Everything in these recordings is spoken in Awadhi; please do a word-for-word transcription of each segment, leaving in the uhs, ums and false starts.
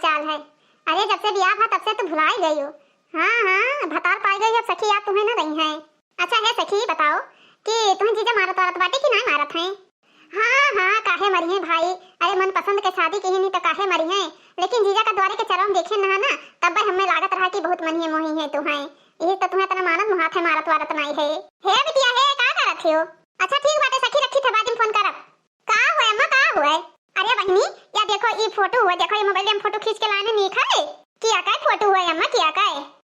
चाल है। अरे, जब से बियाह भा, तब से तू भुलाई गई हो। हाँ, हाँ, भतार पाई गई, अब सखी याद तुम्हें ना रही है। अच्छा है सखी, बताओ कि तुम्हें जीजा मारत वारत बाटे कि नाहीं मारत हैं? हाँ, हाँ, काहे मरिहैं भाई? अरे, मन पसंद के शादी किहिन ही तो काहे मरिहैं? लेकिन जीजा का द्वारे के चरम देखे ना, ना, तब हमें लागत रहा कि बहुत मनिहैं मोहिहैं तुम्हें। यही तो तुम्हें इतना मानत मुहात है, मारत वारत नाहीं है। हे बिटिया हे, का करत हो? अच्छा ठीक बाटे सखी, रखी थे, बाद में फोन करब। का हुए अम्मा, का हुए? अरे बहिनी, या देखो, ई फोटो हुए, देखो, ई मोबाइल में फोटो खींच के लाने नीक है। किया का फोटो हुए अम्मा, किया का?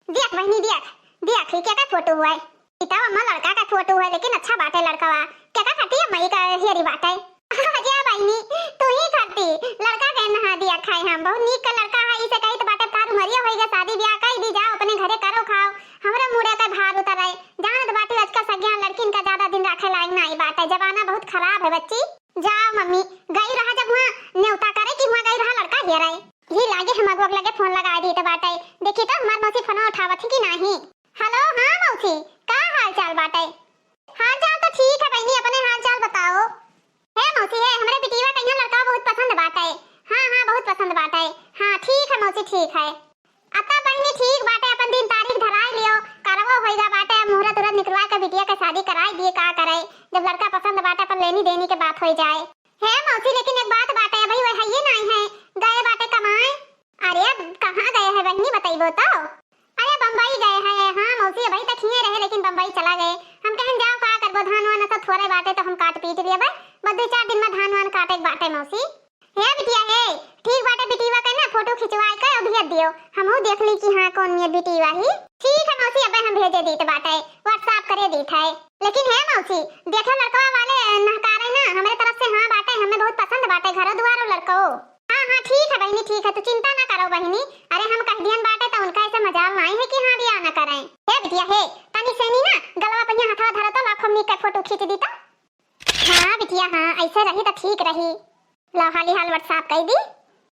देख बहिनी, देख, देख, ई क्या का फोटो हुए? ई तो अम्मा लड़का का फोटो हुए, लेकिन अच्छा बाटे लड़कवा। क्या का खाती अम्मा ई का हेरी बाटे? अरे बहिनी, तू ही खाती, लड़का के नहा दिया खाए हम, बहुत नीक का लड़का है, इसे कही तो बाटे, तार उमरिया होइगा, शादी ब्याह कही दी जाओ, अपने घरे करो खाओ, हमरा मुड़े का भार उतर आए। जानत बाटी आजकल सगिया लड़किन का ज्यादा दिन रखे लायक नाहीं बाटे, जमाना बहुत खराब है बच्ची। जाओ मम्मी, गई रहा जब हुआ न्योता करे कि हुआ गई रहा लड़का हेरे। यही लागे हम अगुआ के लगे फोन लगाए दी तो बाटे। देखी तो हमार मौसी फोन उठावत है कि नाहीं। हेलो, हाँ मौसी, का हाल चाल बाटे? हाल चाल तो ठीक है बहिनी, अपने हाल चाल बताओ। हे मौसी, हे हमरे बिटिया कहिया लड़का बहुत पसंद बाटे। हाँ, हाँ, बहुत पसंद बाटे। हाँ, ठीक है मौसी, ठीक है। अतः बहिनी ठीक बाटे, अपन दिन तारीख धराई लियो, करवो होइगा बाटे, मुहूर्त उहूर्त निकलवा के बिटिया के शादी कराई दिए, का करे, जब लड़का पसंद बाटे, अपन लेनी देनी के बात होई जाए। हे मौसी, लेकिन एक बात बाटे, अभी वह हइये नाहीं है, गए बाटे कमाए। अरे, अब कहाँ गए हैं बहिनी, बतइबो तो? अरे, बम्बई गए हैं। हाँ मौसी, अभी तक हिये रहे, लेकिन बम्बई चला गए। हम कहन जाओ, का करबो, धान वान सब थोड़े बाटे, तो हम काट पीट लेबे, बस दो चार दिन में धान वान काटे के बाटे मौसी। हे बिटिया हे, ठीक बाटे, बिटिया के ना फोटो खिंचवाए के और भेज दियो, हमहू देख ली कि हाँ कौन नियर बिटिया ही। ठीक है मौसी, अबे हम भेजे दीत बाटे, WhatsApp करे दीत है। लेकिन हे मौसी, देखो लड़कवा वाले नहकारे ना, हमरे तरफ से हाँ बाटे, हमें बहुत पसंद बाटे, घरो दुआरो लड़को। हाँ हाँ ठीक है बहिनी, ठीक है, तू चिंता ना करो बहिनी। अरे हम कह दियन बाटे तो उनका ऐसे मजाल नाहीं है कि हाँ बियाह ना करें। हे बिटिया हे, तनी सेनी ना गलवा पहिया हथवा धरो तो, लाखो हमनी के फोटो खींच दी तो। हाँ बिटिया हाँ, ऐसे रही तो ठीक रही। ला हाली हाल WhatsApp कई दी।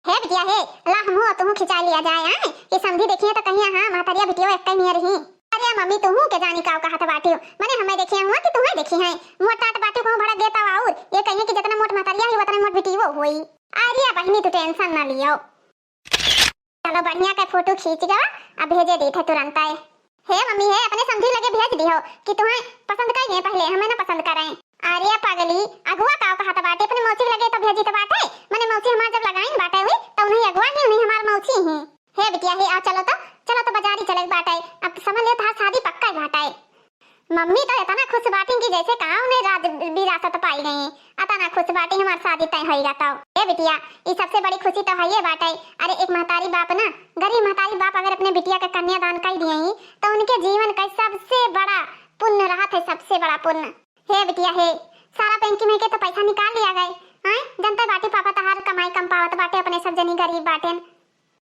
हे बिटिया हे, ला हमहू और तुहू खिंचा लिया जाए, आए? ये समधी देखिए तो कहिए हाँ महतरिया बिटिया एक नियर ही। अरे मम्मी तुहू के जानी का कहत बाटियो, मने हमें देखिए हुआ कि तुहू देखी हैं? मोट टाट बाटियो कहूँ भड़क गए तब और ये कहिए कि जितना मोट महतरिया ही उतना मोट बिटियो हुई। अरे बहिनी तू tension ना लियो। चलो बढ़िया के फोटो खींच गवा, अब भेजे दी थे तुरंत आए। हे मम्मी हे, अपने समधी लगे भेज दिहो कि तुम्हें पसंद कइले पहले, हमें ना पसंद करें। अरे पगली, अगुआ का कहत बाटे, अपने मौसी लगे तो भेजी तो बाटे, मने मौसी हमार जब लगाइन बाटे हुई तो उन्हीं अगुआ ही, उन्हीं हमार मौसी ही। हे बिटिया हे, आ चलो तो, चलो तो बाजारी चले के बाटे, अब समझ ले तहार शादी पक्का ही बाटे। मम्मी तो इतना खुश बाटी कि जैसे कहा उन्हें राज विरासत पाई गई, इतना खुश बाटी हमार शादी तय होइगा तो। ए बिटिया, ई सबसे बड़ी खुशी तो है ये बाटे। अरे एक महतारी बाप ना, गरीब महतारी बाप अगर अपने बिटिया का कन्यादान कर दिए ही, तो उनके जीवन का सबसे बड़ा पुण्य रहत है, सबसे बड़ा पुण्य। हे बिटिया हे, सारा बैंक में के तो पैसा निकाल लिया गए, हैं? जनते बाटी पापा तहार कमाई कम पावत बाटे, अपने सब जनी गरीब बाटेन।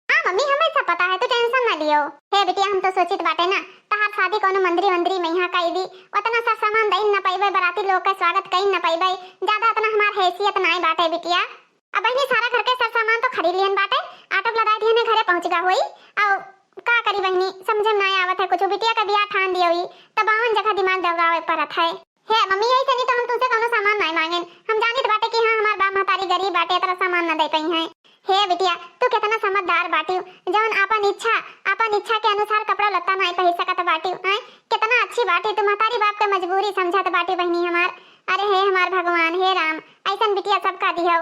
हाँ मम्मी, हमें सब पता है, तू tension ना लियो। हे बिटिया, हम तो सोचित बाटे ना, तहार शादी कोनो मंदिरी वंदिरी में यहाँ कई दी, उतना सर सामान दई न पइबे, बराती लोग के स्वागत कई न पइबे, ज्यादा इतना हमार हैसियत नाई बाटे बिटिया। अब बहिनी सारा घर के सर सामान तो खरीद लिहन बाटे, ऑटो लदाई दिहन घरे पहुँच गा होई। और का करी बहिनी, समझे में नाई आवत है कुछ, बिटिया का बियाह ठान दियो ही, तब बावन जगह दिमाग दौड़ावे पड़त है। हे मम्मी, यही से नहीं तो हम तुमसे कौनो सामान नहीं मांगेन। हम जानित बाटे कि हाँ, हमार बाप महतारी गरीब बाटे, इतना सामान न दे पई हैं। हे बिटिया, तू कितना समझदार बाटियो, जौन आपन इच्छा, आपन इच्छा के अनुसार कपड़ा लत्ता नहीं पहिर सकत बाटियो, हैं? कितना अच्छी बाटी तू, महतारी बाप के मजबूरी समझत बाटी बहिनी हमार। अरे हे हमार भगवान, हे राम, ऐसन बिटिया सबका दिहो।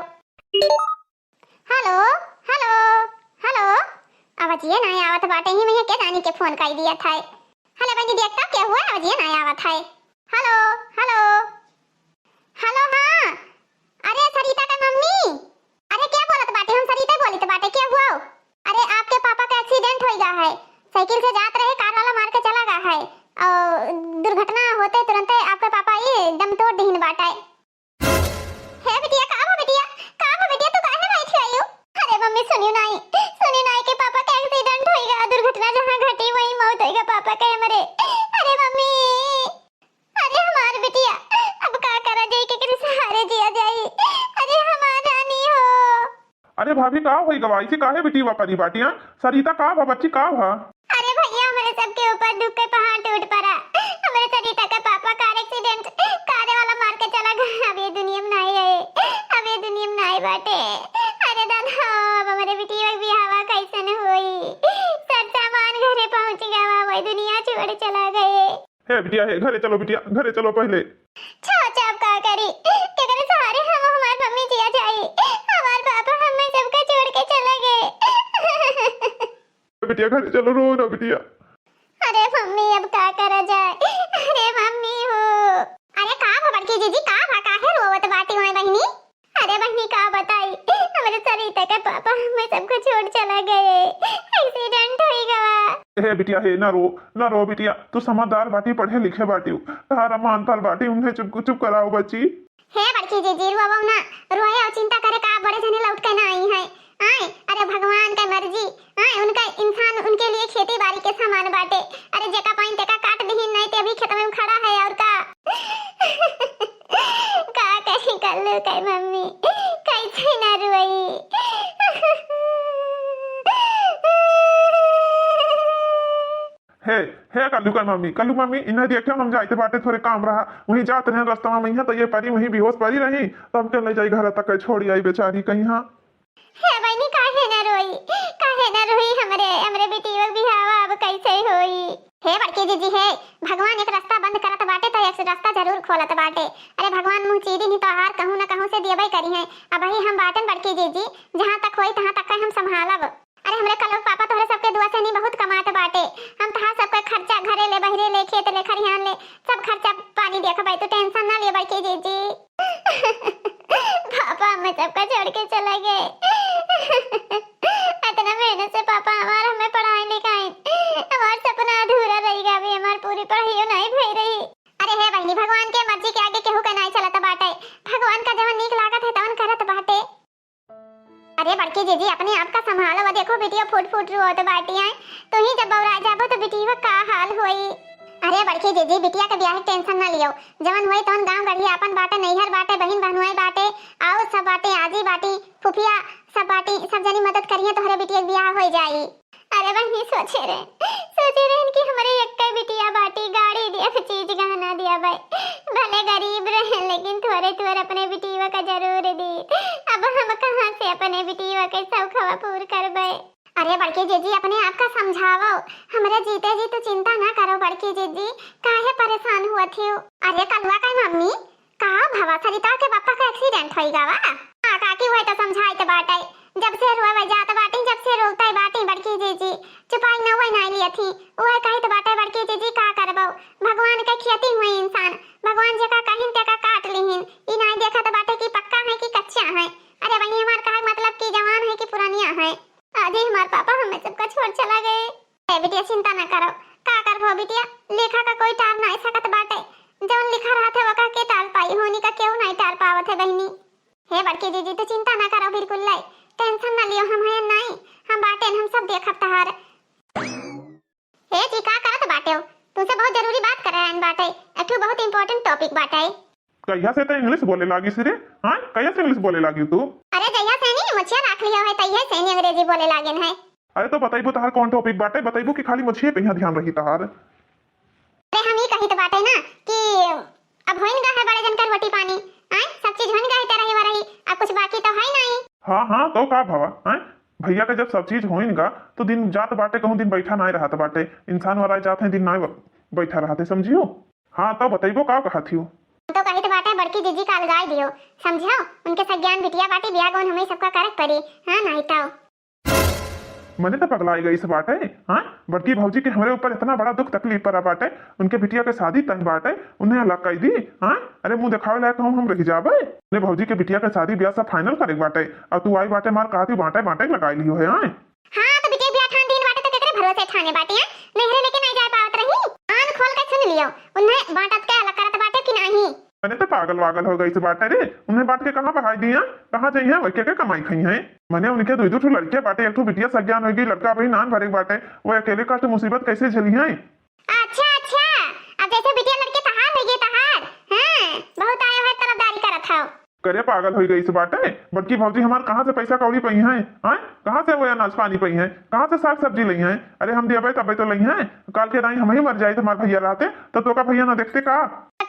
हेलो, हेलो, हेलो। आवाजिए ना आवत बाटे, ही में के जानी के फोन कर दिया था। हेलो बहनी, देखता क्या हुआ, आवाजिए ना आवत है। हेलो, हेलो, हेलो, हाँ। अरे सरिता का मम्मी, अरे क्या बोलत बाटे? हम सरिता बोलित बाटे, क्या हुआ? अरे आपके पापा का accident हो गया है, साइकिल से जात रहे, कार वाला मार के चला गया है और दुर्घटना होते तुरंते आपके पापा ये दम तोड़ दीन बाटे। हे बिटिया, का बा बिटिया? का बा बिटिया, तू काहे रोइत हइयो? अरे मम्मी, सुनियो नाई, सुनियो नाई के पापा के accident होइगा, दुर्घटना जहाँ घटी वहीं मौत होइगा पापा के हमरे। अरे मम्मी, अरे हमार बिटिया, अब का करा जाई, केकरे सहारे जिया जाई? अरे हमार रानी हो। अरे भाभी, का होई गवा? ऐसे काहे बिटिया करी बाटिया? सरिता, का भा बच्ची, का भा? अरे भैया, हमरे सबके ऊपर दुख के पहाड़ टूट पड़ा। हमरे सरिता के पापा कार accident, कार वाला मार के चला गया। अब ये दुनिया में नाई रहे, अब ये दुनिया में नाई बाटे। अरे दादा, अब हमरे बिटिया के बियाहवा कैसे हे बिटिया, हे घरे चलो बिटिया, घरे चलो पहिले। छाव छाव का करी, केकरे सहारे हम हमार मम्मी जिया जाई, हमार पापा हमें सबका छोड़ के चला गए। बिटिया घरे चलो, रो ना बिटिया। अरे मम्मी अब का करा जाए, अरे मम्मी हो। अरे का भा बड़की जीजी, का भा, काहे रोवत बाटी माय बहिनी? अरे बहिनी का बताई, हमरे सरिता के पापा हमें सबको छोड़ चला गए, एक्सीडेंट होई गवा। हे बिटिया हे, ना रो, ना रो बिटिया, तू समझदार बाटी, पढ़े लिखे बाटी, तहार अम्मा अनपढ़ बाटी, उन्हें चुप चुप कराओ बच्ची। हे बड़की जीजी, रोवो ना, रोए और चिंता करे का, बड़े जने लौट के ना आई हैं। आए, अरे भगवान के मर्जी, आए, उनका इंसान उनके लिए खेती बाड़ी के समान बाटे। अरे जेका पाइन तेका काट दिहिन, नहीं ते अभी खेत में खड़ा है और का। का कही कल्लू के मम्मी, कैसे ना रोई। हे, हे कल्लू के मम्मी, कल्लू मम्मी, इन्हें देखियो, हम जाइत बाटे, थोरे काम रहा, वहीं जात रहे रस्ता में, वहीं तो ये परी, वहीं बेहोश परी रही, तो हमके ले जाई घर तक, छोड़ी आई बेचारी कहीं। हाँ हे बहिनी, काहे ना रोई, काहे ना रोई, हमरे, हमरे बेटी बियाहवा अब कैसे होई? हे बड़की जीजी हे, भगवान एक रास्ता बंद करत बाटे तो एक रास्ता जरूर खोलत बाटे। अरे भगवान मुँह चीरी नहीं तो आहार कहूँ ना कहूँ से दियबे करी है। अबही हम बाटन बड़की जीजी, जहाँ तक होई तहाँ तक हम संभालब। अरे हमरे कलुआ पापा तोहरे सबके दुआ से नहीं बहुत कमात बाटे। हम तहार सबके खर्चा घरे ले, बहिरे ले, खेत ले, खरिहान ले, सब खर्चा पानी देखबे, तू टेंशन ना लिए बड़की जीजी। पापा हमें सबका छोड़ के चला गए। इतना मेहनत से पापा हमार हमें पढ़ाई लिखाई, हमार सपना अधूरा रही गया, अभी हमार पूरी पढ़ाइयो नहीं भई रही। अरे हे बहिनी, भगवान के मर्जी के आगे केहू के नहीं चलत बाटे। भगवान का जवन नीक लागत है तवन करत बाटे। अरे बड़की जीजी, अपने आप का संभालो, वो देखो बिटिया फूट फूट रोत बाटी है, तू ही जब बौरा जाबो तो बिटिया का हाल होई। अरे बड़की जीजी, बिटिया के ब्याह के टेंशन ना लियो, जवन होई तवन गांव गढ़िया अपन बाटे, नैहर बाटे, बहिन बहनुआई बाटे, और सब बाटे, आजी बाटी, फुफिया सब बाटी, सब जनी मदद करिए, तोहरे बिटिया के ब्याह हो जाई। अरे बहिनी, सोचे रहे, सोचे रहन कि हमरे एक्के बिटिया बाटी, गाड़ी दिया, चीज गहना दिया भाई, भले गरीब रहे लेकिन थोरे थोरे अपने बिटिया का जरूर दी। अब हम कहाँ से अपने बिटिया के शौखवा पूर करबे? अरे बड़की जीजी, अपने आप का समझावो, हमरे जीते जी तू चिंता ना करो बड़की जीजी, काहे परेशान हुआ थियो? अरे कलुआ का मम्मी, का भवा, सरिता के पापा का एक्सीडेंट होई गवा? हाँ काकी, वही तो समझाइत बाटे, जब से रोवे जात बाटी, जब से रोवते बाटी बड़की जीजी, चुपाई न हुए नाई लिया थी। वह कहित बाटे बड़की जीजी, का करबो, भगवान के खेती हुए इंसान, भगवान जेका कहिन तेका काट लिहिन। ई नाई देखत बाटे कि पक्का है कि कच्चा है। अरे वही हमार कहे मतलब कि जवान है कि पुरानिया है। आज ही हमार पापा हमें सबका छोड़ चला गए। ए बिटिया, चिंता ना करो, का करबो बिटिया, लेखा का कोई टार नाई सकत बाटे। जौन लिखा रहत है, वका के टाल पाई, होनी का केहू नाई टार पावत है बहिनी। हे बड़की जीजी, तू चिंता ना करो बिल्कुल लाई, टेंशन ना लियो, हम हैं नाई, हम बाटेन, हम सब देखब तहार। हे जी, का करत बाटे हो? तुमसे बहुत जरूरी बात करे आइन बाटे, एक ठो बहुत इंपॉर्टेंट टॉपिक बाटे। कहिया से तो इंग्लिश बोले लागिस रे? हाँ, कहिया से इंग्लिश बोले लागी तू? अरे जहिया से नहीं मोछिया राख लियो है, तहिया से नहीं अंग्रेजी बोले लागेन है। अरे तो बताइबू तहार कौन टॉपिक बाटे, बताइबू कि खाली मोछिए पे यहाँ ध्यान रही तहार? अरे हम ही कहित बाटे ना कि अब होइन गा है बड़े जन का रोटी पानी, आय सब चीज होइन गा है, तेरा ही वरही, अब कुछ बाकी तो है नहीं। हाँ हाँ, तो का भवा, आय भैया के जब सब चीज होइन गा तो दिन जात बाटे, कहूँ दिन बैठा नाय रहत बाटे, इंसान वाला जात है दिन नाय ब-, बैठा रहते, समझियो। हाँ तो बताइबो का कहत हियो? तो कहित बाटे बड़की जीजी का अलगाई दियो, समझियो, उनके सज्ञान बिटिया बाटी, ब्याह गौन हमें सबका करक पड़ी। हाँ नहीं तो। मने तो पगलाई गई से बाटे। हाँ, बड़की भौजी के हमरे ऊपर इतना बड़ा दुख तकलीफ पड़ा बाटे, उनके बिटिया के शादी तय बाटे, उन्हें अलग कर दी। हाँ, अरे मुंह दिखावे लायक कहूँ हम रह जाबे। ने भौजी के बिटिया के शादी ब्याह सब फाइनल करे बाटे, और तू आई बाटे मार कहती बांटे बांटे लगाई लियो है। हाँ हाँ, तो बिटिया ब्याह ठान दिन बाटे तो केकरे भरोसे ठाने बाटे हैं? नैहरे लेके नहीं जाए पावत रही। कान खोल के सुन लियो, उन्हें बांटत के अलग करत बाटे कि नहीं? अरे तो पागल वागल हो गई से बाटे रे, उन्हें बांट के कहाँ बहाई दी हैं? कहाँ जाई हैं? वह के, के कमाई खाई हैं? मने उनके दो, दो ठो लड़के बाटे, एक ठो बिटिया सज्ञान होगी, लड़का अभी नान भरे बाटे, वो अकेले कष्ट मुसीबत कैसे झेली हैं? अच्छा अच्छा, अब जैसे बिटिया लड़के तहार होइगे तहार, हाँ, बहुत आयो है तरफदारी करत हो। करे पागल होई गई से बाटे, बड़की भौजी हमार कहाँ से पैसा कौड़ी पई हैं? हाँ, कहाँ से वो अनाज पानी पई हैं? कहाँ से साग सब्जी लई हैं? अरे हम दियाबे तबे तो लई हैं, काल के दाई हम ही मर जाए हमार भैया रहते तो तोका भैया ना देखते का?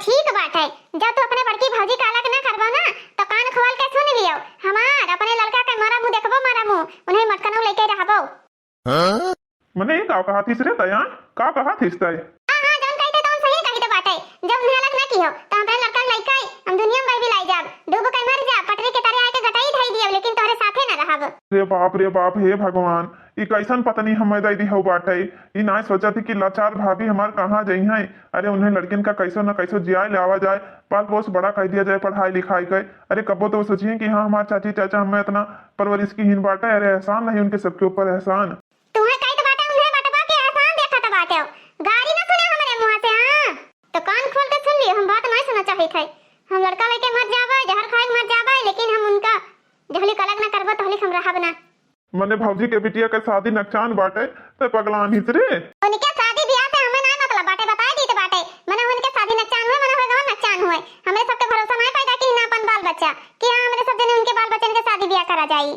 ठीक बाटे, जब तू अपने बड़की भौजी का अलग ना करबो ना, तो कान खोल के सुन लियो, हमार अपने लड़का के मारा मुंह देखबो, मारा मुंह, उन्हें मटकनऊ लेके रहबो। हाँ? मने ये का कहा थिस रे तया? का कहा थिस तय? हाँ हाँ, जौन कही थे तौन सही कही जब उन्हें अलग ना किहो, तो हमरे लड़का के लइका ही, हम दुनिया में कहीं भी लाई जाब, डूब के मर जाब, पटरी के तरे आके गटई धई दियब, लेकिन तोहरे साथे ना रहब। रे बाप, रे बाप, हे भगवान, ई कैसन पत्नी हमें दे दी हो बाटे। ई नाय सोचत ही कि लाचार भाभी हमार कहाँ जइहैं। अरे, उन्हें लड़किन का कैसो न कैसो जियाए ले आवा जाए, पाल पोस बड़ा कर दिया जाए पढ़ाई लिखाई के। अरे, कब्बो तो वो सोचिहैं कि हाँ, हमार चाची चाचा हमें इतना परवरिश किहिन बाटे। अरे, एहसान नहीं उनके सबके ऊपर एहसान। तुम्हें कहित बाटे, उन्हें बटवा के एहसान देखत बाटे। गारी न सुने हमरे मुँह से, हाँ? तो कान खोल के सुन लियो, हम बात नहीं सुना चाहित है। हम लड़का लेके मर जाबे, जहर खाए के मर जाबे, लेकिन हम उनका जहली कलग ना करबो, तहली हम रहब ना। मने भौजी के बिटिया के शादी नकचान बाटे, ते पगलान हिस रे। उनके शादी ब्याह से हमें ना मतलब बाटे, बताए दीत बाटे। मने उनके शादी नकचान हुए, मने होए गवन नकचान हुए। हमरे सबके भरोसा नहीं पैदा की ना अपन बाल बच्चा, कि हाँ, हमरे सब जने उनके बाल बच्चन के शादी ब्याह करा जाई।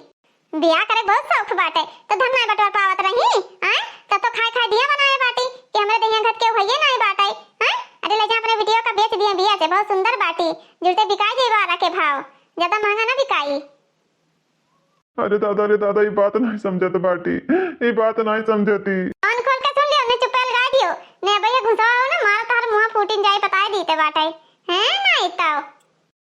ब्याह करे बहुत शौक बाटे, तो धन नहीं बटोर पावत रही, आय? तब तो खाए खाए दिया बनाए बाटी, कि हमरे दहिया घट के भइये नहीं बाटे, आय? अरे, ले जा अपने बिटिया का बेच दिया, बिया से बहुत सुंदर बाटी, जुड़ते बिकाई जाई बारह के भाव, ज्यादा महंगा ना बिकाई। अरे दादा रे दादा, ई बात नहीं समझत बाटी, ई बात नहीं समझती। कान खोल के सुन लियो, नहीं चुप्पे लगा दियो, नहीं भैया घुसवा हो ना, मारो तोहर मुँह फूटिन जाए, बताए दीते बाटे, हैं? नहीं तो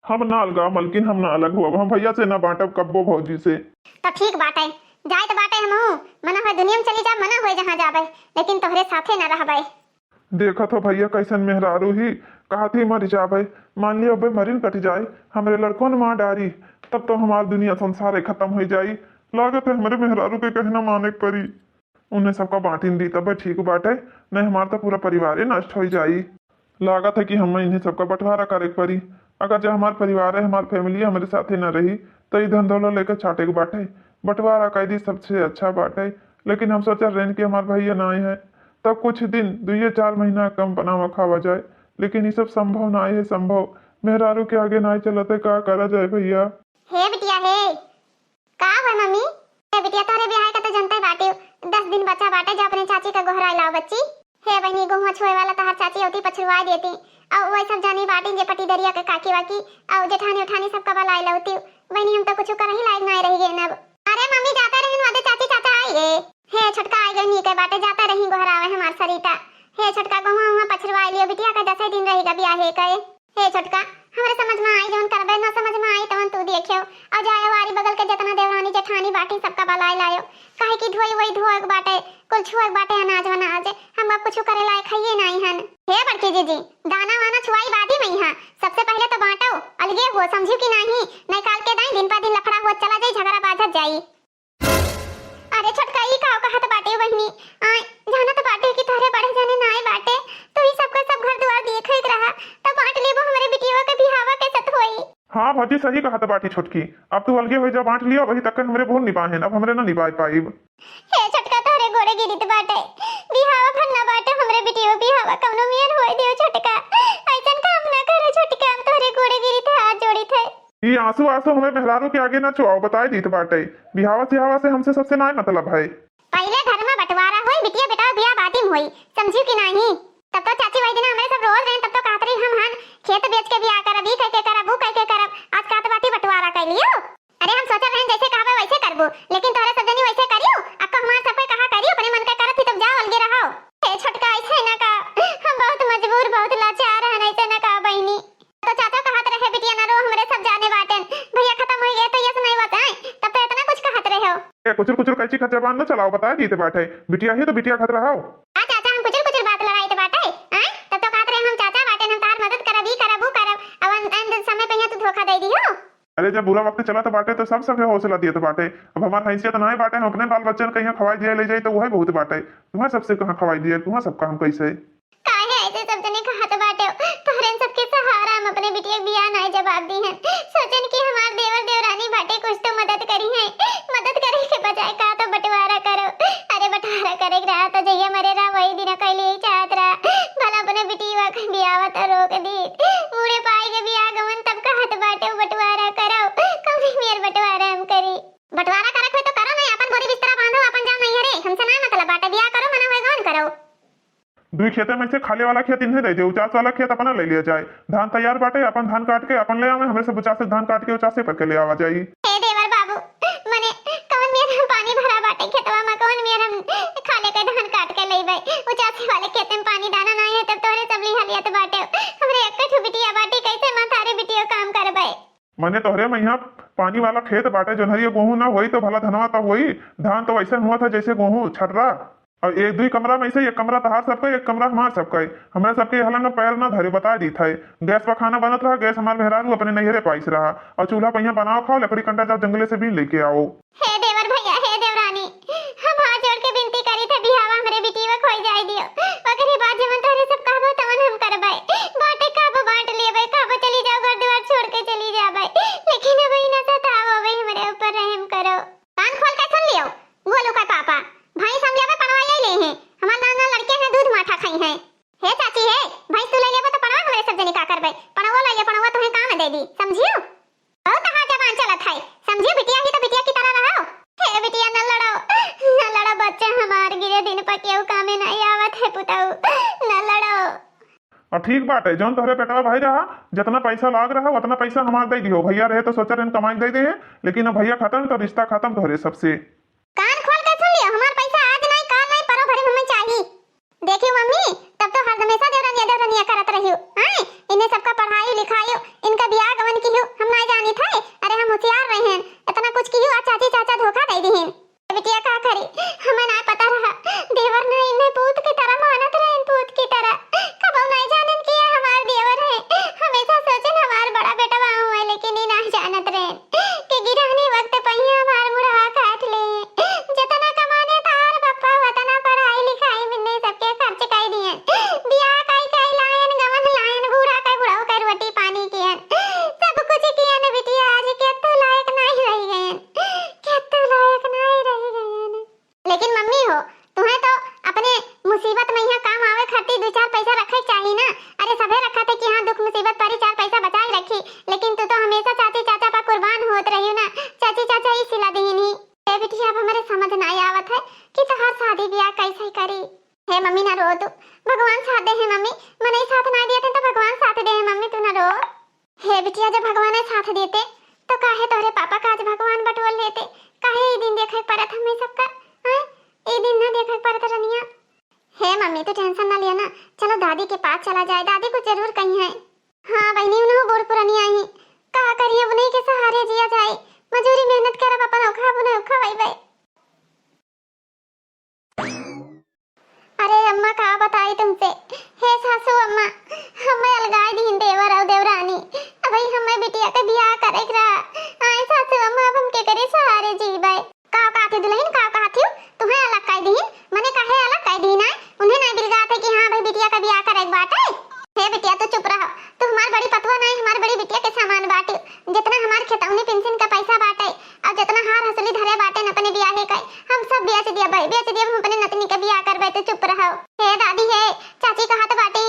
हम ना अलगा मलकिन, हम ना अलग हुआ, हम भैया से ना बांटब कब्बो भौजी से। तो ठीक बाटे, जाए तो बाटे हमहू, मना होए दुनिया में चली जा, मना होए जहाँ जाबे, लेकिन तोहरे साथे ना रहबे। देखत हो भैया, कैसन मेहरारू ही, कहत ही मर जाबे। मान लियो, अबे मरिन कट जाए, हमरे लड़कन मार डारी, तब तो हमार दुनिया संसार ही खत्म हो जाई। लागत है हमरे मेहरारू के कहना माने के परी। उन्हें सबका बांटिन दी, तबे ठीक बाटे, नहीं हमार तो पूरा परिवारे नष्ट हो जाई। लागत है कि हमें इन्हें सबका बंटवारा करे के परी। अगर जो हमार परिवार है, हमार family हमरे साथे न रही, तो ई धन दौलत लेके छाटे के बाटे। बंटवारा कर दी, सबसे अच्छा बाटे। लेकिन हम सोचल रहन कि हमार भैया ना आए हैं, तब कुछ दिन, दुइये चार महीना कम बनावा खावा जाए, लेकिन ई सब संभव ना है, संभव मेहरारू के आगे ना चलते, का करा जाए भैया? हे बिटिया हे, का हुआ मम्मी? हे बिटिया, तोहरे बियाह का तो जनते बाटे, दस दिन बचा बाटे, जा अपने चाची का गोहराए लाओ बच्ची। हे बहिनी, गोहुआ छुए वाला तोहार चाची होती पछुआए देती, और वही सब जानी बाटी जे पटीदरिया के काकी वाकी, और जेठानी उठानी सबका बलाए लावती। बहिनी, हम तो कुछ करही लायक नाय रही गए अब। अरे मम्मी, जाता रही वादे चाची चाचा आई गए। हे छोटका आई गए, नीके बाटे, जाता रही गोहरावे हमार सरिता। हे छोटका, गोहुआ हुआ पछुआए लियो बिटिया का, दसे दिन रही गा बियाहे कए। हे छोटका, हमरे समझ में आई जवन करबे, ना समझ में आई तवन तू देखियो। और जायो आरी बगल के जितना देवरानी जेठानी बाटी सबका बलाए लायो, काहे कि धोई वोई धोए के बाटे, कुल छुए के बाटे अनाज वनाज, हम अब कुछ करे लायक हइये नाई हन। हे बड़की जीजी, दाना वाना छुआई बादी में ही हाँ, सबसे पहले तो बांटो, अलगे हो, समझियो कि नाही, नहीं काल के दाई दिन पर दिन लफड़ा होत चला जाई, झगड़ा बाझत जाई। अरे छोटका, ई का कहत बाटे बहिनी? आय, जानत बाटे कि तोहरे बड़े जाने नाय बाटे, तो ई सबका सब घर दुआर देखे के रहा, तब बांट लेबो, हमरे बिटिया के बिहावा के सत होई। हाँ भौजी, सही कहत बाटी छोटकी, अब तू अलगे हो जा, बांट लियो, वही तक हमरे बहुत निबाहेन, अब हमरे ना निबाह पाइब। हे छोटका, तोहरे गोड़े गिरित बाटे, बिहावा भर ना बाटे, हमरे बिटिया बिहावा कौनो मियन होए दियो छोटका, ऐसन काम ना करे छोटका, हम तोहरे गोड़े गिरित है, हाथ जोड़ित है। ई आंसू आंसू हमें मेहरारू के आगे ना चुआओ, बताए दीत बाटे। बिहावा सिहावा से हमसे सबसे नाय मतलब है। पहिले घर में बंटवारा होई, बिटिया बेटा बियाह बादी में होई, समझियो कि नाही? तब तो चाची वही दिन हमरे सब रोज रहे, तब तो कहत रही हम हन खेत बेच के बियाह करब, ई कह के करब, ऊ कह के करब। आज कहत बाटी बंटवारा कर लियो। अरे हम सोचल रहे जैसे कहबे वैसे करबो, लेकिन तोहरे सब जनी वैसे करियो, अब तो हमार सब कोई कहा करियो, अपने मन के करत ही तब जाओ अलगे रहो। हे छोटका, ऐसे ना का, हम बहुत मजबूर, बहुत लाचार हन, ऐसे ना का बहिनी। तो चाचा कहत रहे, "बिटिया ना रो, हमरे सब जाने बाटेन, भैया खत्म हो गए तो ये सुनाई बात आए, तब तो इतना कुछ कहत रहे हो।" ए, कुचुर कुचुर कैची खत जबान न चलाओ, बताए दीते बाटे, बिटिया ही तो बिटिया खत रहो। आ चाचा, हम कुचुर कुचुर बात लड़ाई तो बाटे, आए? तब तो कहत रहे, "हम चाचा बाटेन, हम तार मदद करब, ई करब, ऊ करब, अब अन, अन समय पे यहाँ तू धोखा दे दियो।" अरे, जब बुरा वक्त चला तो बाटे तो सब सबके हौसला दिए तो बाटे। अब हमार हैसियत ना बाटे, हम अपने बाल बच्चन कहीं खवाई दिया ले जाई तो वह बहुत बाटे। तुम्हार सबसे कहाँ खवाई दिया, तुम्हार सबका हम कैसे? काहे ऐसे सब जने कहत बाटे? तोहरन सबके सहारा हम अपने बिटिया के बियाह नाय जवाब दी हैं। सोचन कि हमार देवर देवरानी बाटे, कुछ तो मदद करी हैं। मदद करे के बजाय का तो बंटवारा करो। अरे बंटवारा करे के रहा तो जहिया मरे रहा वही दिन कैली ही चाहत रहा। भला अपने बिटिया के बियाह तो रोक दी। बूढ़े पाई के बियाह गवन तब कहत बाटे बंटवारा करो। कौन मेर बंटवारा हम करी? बंटवारा करत है तो करो नहीं, अपन बोरी बिस्तरा बांधो, अपन जाओ नहीं रे। हमसे ना मतलब बाटे, बियाह करो मना होए गवन करो। दुई खेते में से खाले वाला खेत इन्हें दे दे, उचास वाला खेत अपना ले लिया जाए। धान तैयार बाटे, अपन धान काट के अपन ले आवे, हमरे सब उचास से धान काट के उचासे करके ले आवा जाई। हे देवर बाबू, मने कौन मेर हम पानी भरा बाटे खेतवा में, कौन मेर हम खाले के धान काट के लेबे? उचासे वाले खेत में पानी दाना नहीं है, तब तोहरे सब लिहलियत बाटे। हमरे मने तोहरे मइहाँ पानी वाला खेत बाटे, जोन्हरिया गोहूँ ना होई तो भला धनवा तो होई। धान तो वैसे हुआ था जैसे गोहूँ छर्रा। और एक दुई कमरा में से एक कमरा तहार सबका, एक कमरा हमार सबका है। हमरा सबके हलंग पैर ना धरे, बता दी था। गैस पर खाना बनत रहा, गैस हमार मेहरारू अपने नैहरे पाइस रहा। और चूल्हा पहिया बनाओ खाओ, लकड़ी कंडा जाओ जंगले से बीन लेके आओ। हे देवर भैया, हे देवरानी, हम हाथ जोड़ के विनती करी थे, बिहावा हमरे बिटिया खोई जाए दियो। ओकरे बाद जवन तोहरे सब कहबो तवन हम करबै। बाटे कहबो बांट लेबै, कहबो चली जाओ घर दुआर छोड़ के चली जाबै, लेकिन अब ई ना सताओ, अब हमरे ऊपर रहम करो। कान खोल के सुन लियो, गोलू का पापा, भैंस हम लेबे पनवाई ले हैं, हमार नाना लड़के हैं दूध माठा खाई हैं। हे चाची हे, भैंस तू ले लेबो तो पनवा हमरे सब जनी का करबै, पनवा ले ले, पनवा तुहे काम दे दी, समझियो? बहुत तहार जबान चलत है, समझियो बिटिया ही तो बिटिया की तरह रहो। हे बिटिया न लड़ो, न लड़ो बच्चे हमार, गिरे दिन पर केहू कामे नहीं आवत है पुताऊ, न लड़ो। और ठीक बात है, जौन तोहरे पेटवा भाई रहा, जितना पैसा लाग रहा उतना पैसा हमार दे दियो। भैया रहे तो सोचा रहन कमाई दे दे, लेकिन अब भैया खत्म तो रिश्ता खत्म तोहरे सबसे। कान खोल के सुन लियो, हमार पैसा आज नहीं, काल नहीं, परो भरे हमें चाहिए। देखियो मम्मी, तब तो हर हमेशा देवरनिया देवरनिया करत रहियो। आए, इन्हें सबका पढ़ाई लिखायो, इनका बियाह गवन कियो, हम नहीं जानी थे। अरे हम होशियार रहे हैं, इतना कुछ कियो, आज चाची चाचा धोखा दे दिहिन। बिटिया का करी, हमें ना पता रहा, देवर नहीं इन्हें पूत की तरह मानत रहे, पूत की तरह। कबो नहीं जानन कि ये हमार देवर है, हमेशा सोचन हमार बड़ा बेटवा हुए, लेकिन ये नहीं जानत रहे। के गिरहनी वक्त पहिया हमार मुड़वा काट ले। जतना कमाने तार बप्पा, वतना पढ़ाई लिखाई में सबके खर्च कई दिए। बियाह कई कई लायन, गवन लायन, बूढ़ा कई बुढ़ऊ कई रोटी पानी कियन। सब कुछ कियन बिटिया, आज केतु लायक नहीं रह गयन। केतु लायक नहीं रह गयन। लेकिन मम्मी हो, तुम्हें तो अपने मुसीबत में यहाँ काम आवे खातिर दो चार पैसा रखे के चाही ना। अरे सभे रखा थे कि हाँ दुख मुसीबत परी चार पैसा बचाए रखी, लेकिन तू तो हमेशा चाची चाचा पर कुर्बान होत रही ना। चाची चाचा ही सिला दीन ही। ए बिटिया, अब हमरे समझ ना आवत है कि तोहार शादी ब्याह कैसे करी। हे मम्मी ना रो तू, भगवान साथ दे है मम्मी, मनई साथ ना दिया थे तो भगवान साथ दे है मम्मी, तू ना रो। हे बिटिया, जब भगवान साथ देते तो काहे तोहरे पापा का आज भगवान बटोर लेते? काहे ई दिन देखे के पड़त हमें सबका? हाँ, ई दिन ना देखे के पड़त रनिया। हे मम्मी, तू tension ना लिया ना, चलो दादी के पास चला जाए, दादी कुछ जरूर कही है। हाँ बहनी, उन्हों बूढ़ पुरानी आई, का करिए, उन्हीं के सहारे जिया जाए, मजूरी मेहनत करब, अपन ओखा बुने ओखा वही। अरे अम्मा, का बताई तुमसे, हे सासू अम्मा, हमें अलगाई दीन देवर और देवरानी। अबही हमें बिटिया के बियाह करे के रहा। आए सासू अम्मा, अब हम केकरे सहारे जीबै? का कहत ही दुल्हन, का कहत ही? तुम्हें अलग कर दीन? मने काहे अलग कर दीन? आए उन्हें नहीं बिलगात है कि हाँ भाई बिटिया का बियाह करे के बाटे? हे बिटिया, तू चुप रह, तू हमार बड़ी पतुआ नहीं, हमार बड़ी बिटिया के समान बाटे। जितना हमार खेतौनी पेंशन का पैसा बाटे, अब जितना हार हसुली धरे बाटे न अपने बियाहे के, हम सब बेच दिया भाई, बेच दिया, हम अपने नतनी के बियाह करबे, तू चुप रहो। हे दादी हे, चाची कहत बाटे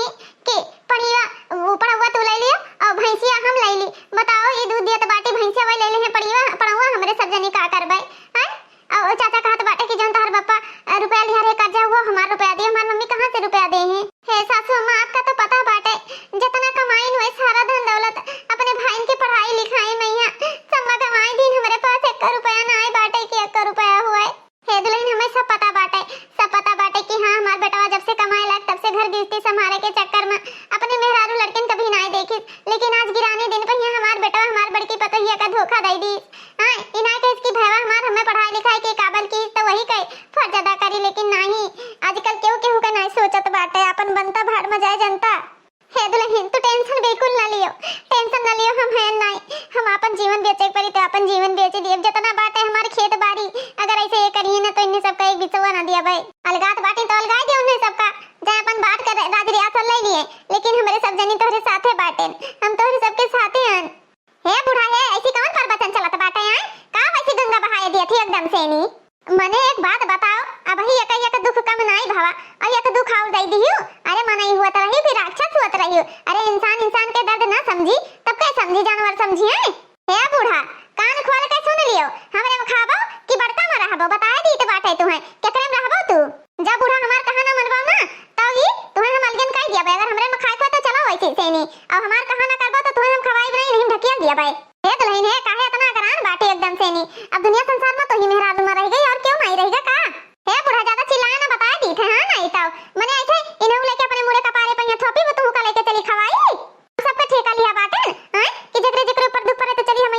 कि पड़िया, उ पड़ौआ तू ले लियो और भैंसिया हम ले ली। बताओ, ये दूध दियत बाटी भैंसिया वही ले ली है, पड़िया, पड़ौआ हमरे सब जनी का करबे, हैं? और चाचा कहत बाटे कि जौन तोहर बप्पा, अ, रुपया लिहा रहे कर्जा, वो हमार रुपया दिए, हमार मम्मी कहाँ से रुपया दे हैं? हे सासू अम्मा, आपका तो पता बाटे, जितना कमाइन हुए सारा धन दौलत अपने भाइन के पढ़ाई लिखाई में यहाँ सम्मा कमाई दीन, हमरे पास एक रुपया ना आए बाटे कि एक रुपया हुए। हे दुल्हन, हमें सब पता बाटे, सब पता बाटे कि हाँ, हमार बेटवा जब से कमाए लाग तब से घर गृहस्थी संभाले के चक्कर में अपने मेहरारू लड़कन कभी ना देखिस, लेकिन आज गिरानी दिन पे यहाँ हमार बेटवा हमार बड़की पतोहिया का धोखा दे दी। हाँ, ई ना कहिस कि भैया हमार हमें पढ़ाई लिखाई के काबल की तो वही कही फर्ज अदा करी, लेकिन नहीं, आजकल केहू केहू का नहीं सोचत बाटे, अपन बनता भाड़ में जाए जनता। हे दुल्हन, तू tension बिल्कुल ना लियो, tension ना लियो, हम हैं नाई, हम अपन जीवन बेचे के पड़ी तो अपन जीवन बेच दिए, जितना बाटे हमार खेत बाड़ी, अगर ऐसे ये करिए ना तो इन्हें सबका एक बिचवा ना दिया भाई। अलगात बाटी तो अलगाई दे उन्हें सबका, जाए अपन बांट कर राज रियासत ले लिए, लेकिन हमारे सब जनी तोहरे साथे बाटे, हम तोहरे सबके साथे हन। हे बूढ़ा हे, ऐसी कौन प्रवचन चलत बाटे आए? का वैसी गंगा बहाए दिया थी एकदम से नी? मने एक बात बताओ, अबही एक एक दुख कम नाई भवा, और एक दुख और दे दियो। अरे मनई हुआ तो रही, फिर राक्षस हुआ तो रही। अरे इंसान इंसान के दर्द ना समझी, तब के समझी, जानवर समझी है? हे बूढ़ा, कान खोल के सुन लियो, हमरे में खाबो कि बड़का में रहबो, बताए दी तो बाटे तुहे, केकरे में रहबो तू? जब बूढ़ा हमार कहा ना मनबो ना, तब ई तुहे हम अलगन कह दिया, अगर हमरे में खाए को तो चलो वैसे से नी, अब हमार कहा ना करबो तो तुहे हम खवाई नहीं, नहीं ढकिया दिया भाई। हे दुल्हन हे, काहे इतना अगरान बाटे एकदम से नी? अब दुनिया संसार में तो ही मेहरारू में रह गई और क्यों नहीं रहेगा का? हे बूढ़ा, ज्यादा चिल्लाए ना, बताए दी थे, हाँ, नहीं तो मने ऐसे इन्हें लेके अपने मुड़े कपारे पे यहाँ थोपी, वो तुहू का लेके चली खवाई। सबका ठेका लिया बाटे, हाँ, कि जेकरे जेकरे ऊपर दुख पड़े तो चली हम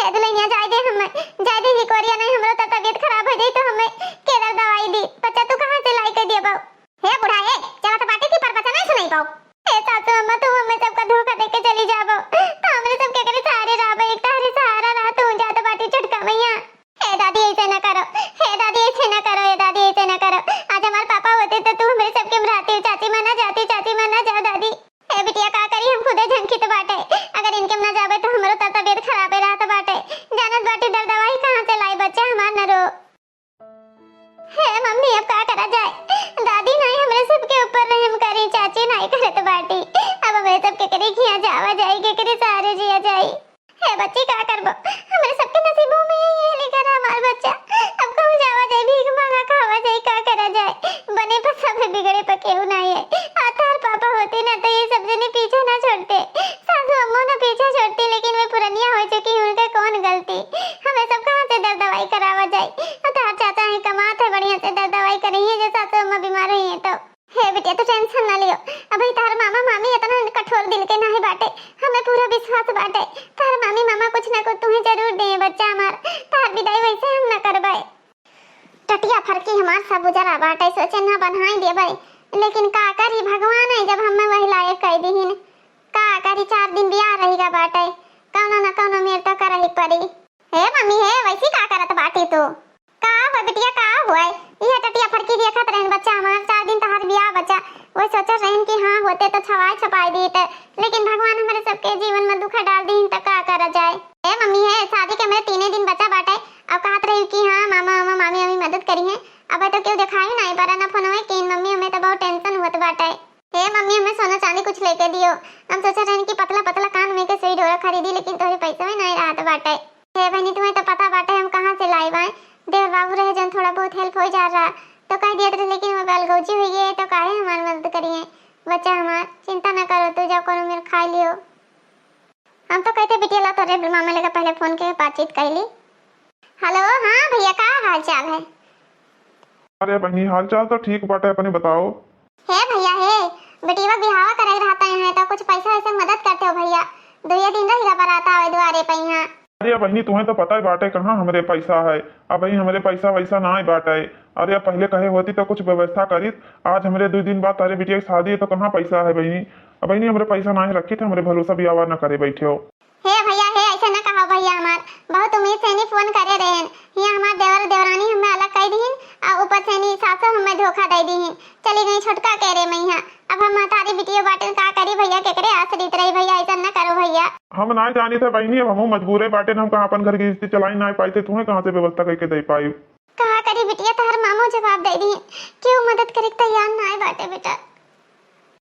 ए दुल्हनिया, जाए दे हमें, जाए दे, हिकोरिया नहीं, हमरो तो तबीयत खराब हो जाई तो हमें के दर दवाई दी? बच्चा तू कहाँ से लाई के दिए बाऊ? हे बूढ़ा, ए, चला तो बाटे की पर बच्चा नहीं सुनाई पाओ। ए सासू अम्मा, तू हमें सबका धोखा दे के चली जाबो, तो हमरे सब केकरे सहारे रहबे? एक तहरे सहारा रहा, तू जात बाटी छोटका मैया। हे दादी, ऐसे ना करो, हे दादी, ऐसे ना करो, हे दादी, ऐसे ना करो। आज हमारे पापा होते तो तू हमरे सबके मराती, चाची माना जाती, चाची माना जाओ दादी। ए बिटिया, का करी, हम खुदे झंखित बाटे। अगर इनके ना जाबे तो हमरो त तबीयत खराबे रहत बाटे। जानत बाटी दर दवाई कहाँ से लाई, बच्चा हमार न रो। हे मम्मी, अब का करा जाए? दादी नाई हमरे सबके ऊपर रहम करी, चाची नाई करत बाटी। अब हमरे सबके करे किया जावा जाई, के करे सहारे जिया जाई। हे बच्ची, का करबो? हमरे सबके नसीबों में यही लिखा रहा हमार बच्चा। अब कहूँ जावा जाई, भीख मांगा खावा जाई, का करा जाए? बने पर सब है, बिगड़े पर केहू नाई है। आ तार पापा होते ना तो ये सब जने पीछे ना छोड़ते, सासू अम्मो ना पीछे छोड़ती, लेकिन वे पुरनिया हो चुकी हैं, उनका कौन गलती? हमें सब कहाँ से दर दवाई करावा जाए? आ तार चाचा है, कमात है, बढ़िया से दर दवाई करी है, जो सासू अम्मा बीमार हुई है तो। हे बिटिया, तू tension ना लियो। अबही तोहर मामा मामी इतना कठोर दिल के नाहीं बाटे, हमें पूरा विश्वास बाटे। तोहर मामी मामा कुछ ना कुछ तुहे जरूर देहे, बच्चा हमार। तोहर विदाई वैसे हम ना करबे। टटिया फरकी हमार सब उजरा बाटे, सोचे ना बनाई देबे, लेकिन का करी, भगवान है जब हमें वही लायक कह दीहिन। का करी, चार दिन बियाह रहिगा बाटे, कौनो ना कौनो मेर तो करही पड़ी। हे मम्मी, हे वैसी का करत बाटी तू? का हो बिटिया, का हुआ? यह टटिया फरकी देखत रहन बच्चा हमार, चार दिन तहार बियाह बच्चा, वही सोचत रहन कि हाँ होते तो छवाई छपाई दीत, लेकिन भगवान हमरे सबके जीवन में दुख डाल दीन, त का करा जाए? हे मम्मी, हे शादी के हमरे तीने दिन बचा बाटे, अब कहत रही कि हाँ मामा मामा मामी मामी मदद करी हैं, अब तो केहू देखाई नहीं पड़ा ना फोन में, कि मम्मी हमें तो बहुत tension होत बाटे। हे मम्मी, हमें सोना चांदी कुछ लेके दियो। हम सोचे रहन कि पतला पतला कान में के सुई डोरा खरीदी, लेकिन तोहरे पैसे में नहीं रहत बाटे। हे बहनी, तुम्हें तो पता बाटे हम कहाँ से लाई बाए। देवर बाबू रहे जौन थोड़ा बहुत help हो जा रहा, तो कह दिया रहे, लेकिन वो अलगौजी हुई है, तो काहे हमार मदद करिए? बच्चा हमार, चिंता न करो, तू जा कोनो मेर खा लियो। हम तो कहते बिटिया ला तोरे मामा लेकर पहले फोन के बातचीत कर ली। हेलो, हाँ भैया, का हाल चाल है? अरे बहनी, हाल चाल तो ठीक बाटे, अपने बताओ। हे भैया, हे, बेटीवा बिहावा करे रहता है, तो कुछ पैसा वैसे मदद करते हो भैया, दुइये दिन रहिगा बारात आवे दुआरे पे यहाँ। अरे बहनी, तुम्हें तो पता ही बाटे कहाँ हमरे पैसा है, अब भाई हमरे पैसा वैसा ना ही बाटे। अरे अब पहले कहे होती तो कुछ व्यवस्था करीत, आज हमरे दो दिन बाद तारे बिटिया की शादी है तो कहाँ पैसा है बहनी? अब बहनी हमरे पैसा ना ही रखी थे, हमरे भरोसा बियावा ना करे बैठे हो। हे भैया, हे, ऐसे न कहो भैया हमार, बहुत उम्मीद से नहीं फोन करे रहन। हियाँ हमार देवर देवरानी हमें अलग कह दीन, आ ऊपर से नहीं सासो हमें धोखा दे दीन। चली गई छोटका के रे मैया। अब हम महतारी बिटियो बाटेन, का करी भैया, केकरे आश्रित रही भैया, ऐसा न करो भैया। हम ना जानी थे बहनी, अब हमहू मजबूरे बाटेन, हम कहाँ अपन घर गृहस्थी चलाई ना पाई थे, तुम्हें कहाँ से व्यवस्था करके दे पाई? का करी बिटिया, तोहर मामो जवाब दे दी, केहू मदद करे के तैयार ना आए बाटे बेटा।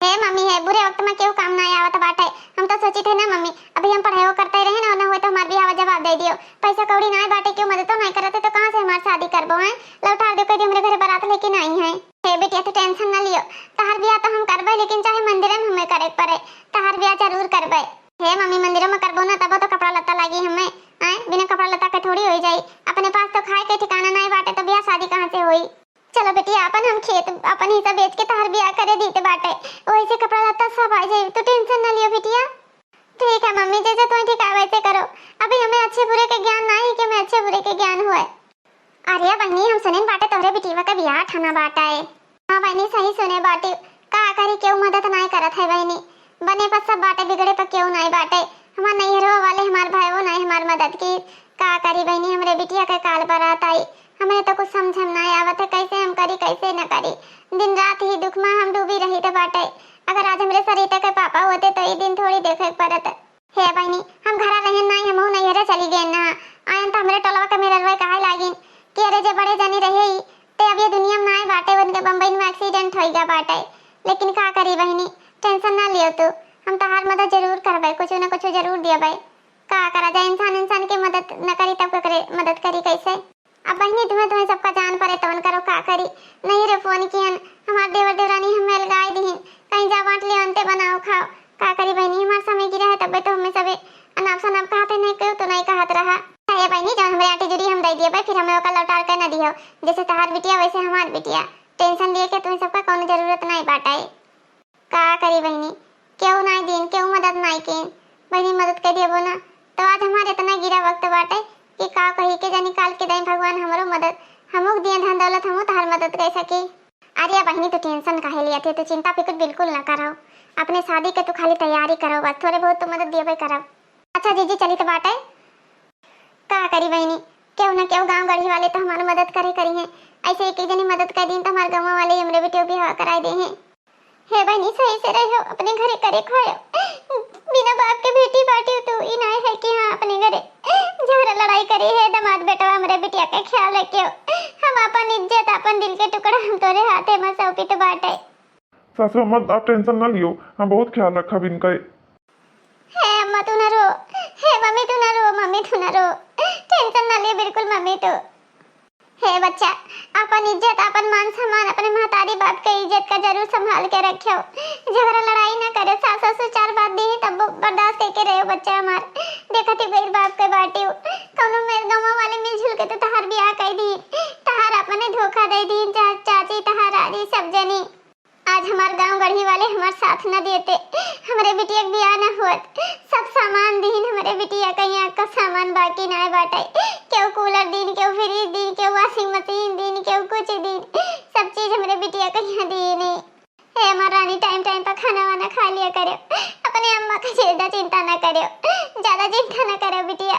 हे मम्मी, हे बुरे वक्त में केहू काम ना आवत बाटे। हम तो सोची थे ना मम्मी, अभी हम पढ़ाई करते रहे ना, ना हुए तो हमार बियाह जवाब दे दियो। पैसा कौड़ी ना बाटे, केहू मदद तो नहीं करते तो कहाँ से हमार शादी करबो हैं? लौटार दे कह दी हमरे घरे बारात लेके नहीं है। हे बिटिया, तू tension ना लियो, तहार बियाह तो हम करबे, लेकिन चाहे मंदिर में हमें करे के पड़े, तहार बियाह जरूर करबे। हे मम्मी, मंदिर में करबो ना, तबो तो कपड़ा लत्ता लागी हमें। आए, बिना कपड़ा लत्ता के थोड़ी हो जाई। अपने पास तो खाए के ठिकाना नहीं बाटे, तो बियाह शादी कहाँ से होई? चलो बेटी, आपन हम खेत, आपन हिस्सा बेच के तहार बियाह करे दीते बाटे, वैसे कपड़ा लत्ता सब आ जाई, तू tension ना लियो बिटिया। ठीक है मम्मी, जैसे तुम्हें ठीक आवे वैसे करो। अभी हमें अच्छे बुरे के ज्ञान ना है कि हमें अच्छे बुरे के ज्ञान हुए। अरे बहनी, हम सुनेन बाटे तोहरे बिटिया के बियाह ठाना बाटे। हाँ बहनी, सही सुने बाटी। का करी, केहू मदद नाई करत है बहनी। बने पर सब बाटे, बिगड़े पर केहू नाई बाटे। हमार नैहरो वाले हमार भाईओ नाई हमार मदद की। का करी बहनी, हमरे बिटिया के काल बारात आई। हमरे तो कुछ समझ में नाई आवत है, कैसे हम करी, कैसे न करी। दिन रात ही दुख में हम डूबी रही तो बाटे। अगर आज हमरे सरिता के पापा होते तो ई दिन थोड़ी देखे के पड़त। हे बहिनी, हम घरा रहेन नाई, हमहू नैहरे चली गएन ना। आएन त हमरे टोलवा के मेहररुआ कहे लागिन कि अरे जे बड़े जनी रहे ही, ते अब ये दुनिया में नाई बाटे, उनके बम्बई में accident होई गया बाटे। लेकिन का करी बहिनी, tension ना लियो तू, हम तहार मदद जरूर करबे, कुछ ना कुछ जरूर दियबे। का करा जाए, इंसान इंसान के मदद न करी तब केकरे मदद करी कैसे? अब बहिनी, तुम्हें, तुम्हें सबका जान परे तवन करो, का करी? नहीं रे, फोन किहन, हमार देवर देवरानी हमें अलगाई दिहिन, कहीं जा बांट ले, अंते बनाओ खाओ। का करी बहिनी, हमार समय गिरा है, तबे तो हमें सबे अनाप शनाप कहते नहीं, केहू तो नहीं कहत रहा। अरे बहिनी, जब हमरे आंटी जुड़ी हम दे दिए भाई, फिर हमें ओकर लौटार के न दियो, जैसे तहार बिटिया वैसे हमार बिटिया। Tension लिए के तुम्हें सबका कौनो जरूरत नहीं बाटे। का करी बहिनी, केहू नाई दीन, केहू मदद नाई कीन। बहिनी, मदद कर दियबो ना, तो आज हमार इतना गिरा वक्त बाटे कि का कही के जानी काल के दाई भगवान हमरो मदद, हमहू के दिए धन दौलत, हमहू तहार मदद कर सकी। अरे बहिनी, तू tension काहे लिया थे? तू चिंता फिक्र बिल्कुल ना करो, अपने शादी के तू खाली तैयारी करो, बस थोड़े बहुत तो मदद दियबे करब। अच्छा जीजी, चली तो बाटे, का करी बहिनी, केहू ना केहू गाँव गढ़ी वाले तो हमार मदद करे करी हैं। ऐसे एक एक जनी मदद कर दीन तो हमार गाँव वाले हमरे बेटियों बियाह कराए दे हैं। हे बहिनी, सही से रहो, अपने घरे करे खायो। बिना बाप के बेटी बाटियो तू, ई नाय है कि हाँ अपने घरे झगड़ा लड़ाई करी है। दामाद बेटवा, हमरे बिटिया के ख्याल रखियो। हम अपन इज्जत, अपन दिल के टुकड़ा हम तोरे हाथे में सौंपित बाटे। सासू अम्मा, आप tension ना लियो, हम बहुत ख्याल रखब इनका। हे अम्मा तू ना रो, हे मम्मी तू ना रो, मम्मी तू ना रो, tension ना ले बिल्कुल मम्मी तू। हे बच्चा, अपन इज्जत, अपन मान सम्मान, अपने महतारी बाप के इज्जत का जरूर संभाल के रखियो। झगड़ा लड़ाई ना करे, सास ससुर चार बात दी तब बर्दाश्त करके रहो बच्चा हमार। देखत ही गरीब बाप के बाटियो, कौनो मेर गाँव वाले मिलजुल के तो तहार बियाह कर दी, तहार अपने धोखा दे दी, चा-, चाची तहार आजी सब जनी। आज हमार गाँव गढ़ी वाले हमार साथ न देते, हमरे बिटिया के बियाह न होत। सब सामान दीन हमरे बिटिया, कहीं का सामान बाकी ना बाटे। केहू cooler दीन, केहू fridge दीन, केहू washing machine दीन, केहू कुछ दीन, सब चीज हमरे बिटिया कहीं दीन। हे हमार रानी, time time पर खाना वाना खा लिया करो, अपने अम्मा का ज्यादा चिंता ना करो, ज्यादा चिंता ना करो बिटिया।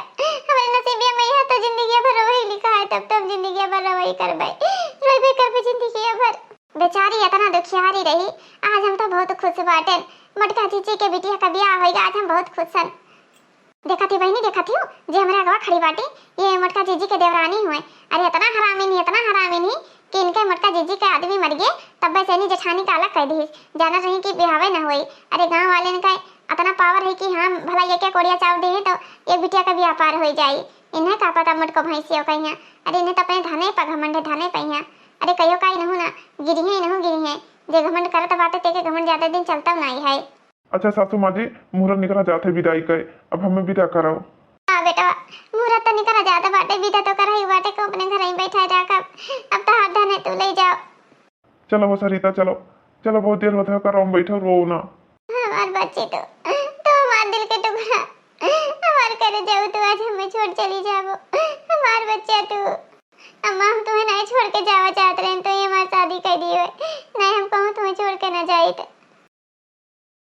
हमरे नसीबिया में यह तो जिंदगी भर वही लिखा है, तब तो हम जिंदगी भर वही करबे, रोइबे करबे जिंदगी भर। बेचारी इतना दुखियारी रही, आज हम तो बहुत खुश बाटेन। मोटका जीजी के बिटिया का बियाह होइगा, आज हम बहुत खुश हन। देखत ही बहिनी, देखत ही, जे हमरा अगवा खड़ी बाटी, ये मोटका जीजी के देवरानी हुए। अरे इतना हरामिन ही, इतना हरामिन ही कि इनके मोटका जीजी के आदमी मर गए, तब से इन्हीं जेठानी का अलग कर दी। जानत रही कि बियाहवे न होई। अरे गाँव वाले इनका इतना power है कि हाँ भला ये क्या कोड़िया चाउर दे है तो एक बिटिया का बियाह पार हो जाई। इन्हें का पता मोटको भैंसियों का यहाँ। अरे इन्हें तो अपने धने पर घमंड है, धने पर यहाँ। अरे कहियो का इनहू ना गिरी है, इनहू गिरी है। जे घमंड करत बाटे, तेके घमंड ज्यादा दिन चलता नहीं है। अच्छा सासू माँ जी, मुहूर्त निकरा जात है विदाई के, अब हमें विदा कराओ। हाँ बेटा, मुहूर्त तो निकरा जात बाटे, विदा तो करही बाटे, को अपने घर ही बैठा रखब। अब तो हाथ धने तू ले जाओ। चलो वो सरिता, चलो, चलो, बहुत देर होता है, कराओ, बैठो, रो ना। हमार बच्ची तो, तो हमार दिल के टुकड़ा, हमार करे जाऊ, तू आज हमें छोड़ चली जाबो, हमार बच्चा तू। अम्मा, हम तुम्हें नहीं छोड़ के जावा चाहत